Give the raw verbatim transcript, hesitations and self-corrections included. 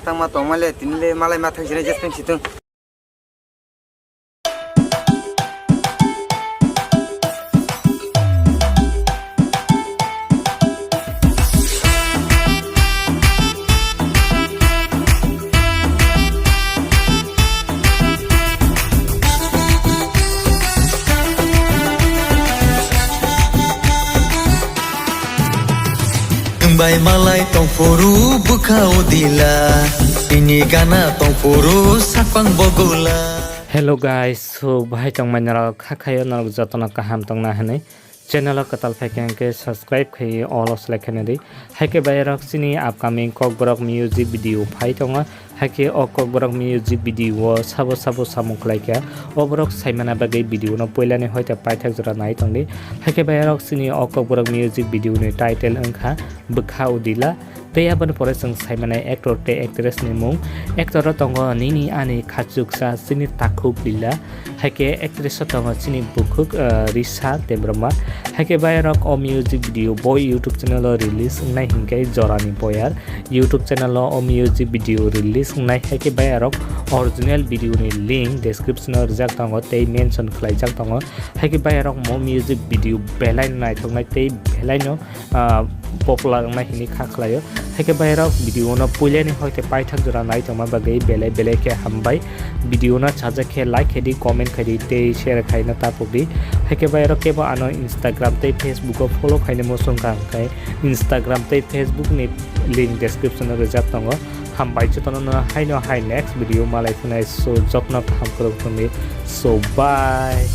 Tangma tongmale, tinile malai ma thangsinai jespen situng. Nwng bai malai tongphuru bwkha udila, ini gana tongphuru sakpang bogula. Hello guys, so bahai tongmai norok, kha khayo norok jotono kaham tongna hinwi channel o kwtal phaikha hwnkhe subscribe khaiwi all o select khaina di. Haikhe bayarok chini upcoming Kokborok music video phai tongo. Haikhe o Kokborok music video o sabo sabo samung khlaikha, o borok saimana bagwi video no puilani hoite paithak jora nai tongdi. Haikhe bayarok chini o Kokborok music video ni title wngkha Bwkha Udila. Tei aboni pore chwng saimanai actor tei actress ni mung. Actor o tongo nini ani khachuksa chini takhuk Lila. Haikhe actress o tongo chini bukhuk, ah, Risa Debbarma. Haikhe bayarok o music video bo YouTube channel o release wngnai hinkhe jorani boyar. YouTube channel o o music video release wngnai, haikhe bayarok original video ni link description o rijak tongo tei mention khlaijak tongo. Haikhe bayarok mo music video belai naithoknai tei belai no, ah, popular wngnai hinwi kha khlaio. Haikhe bayarok video no puilani hoite paithak jora naitongma bagwi belai belai khe hambai. Video no sajak khe like khaidi, comment khaidi tei share khaina tapukdi. Haikhe bayarok kebo ano Instagram tei Facebook o follow khaina muchungkha hwnkhe Instagram tei Facebook ni link description o rijak tongo. Hambai jotono no haino hai next video malai phunai, so jotno kaham kwrwng thumdi, so bye.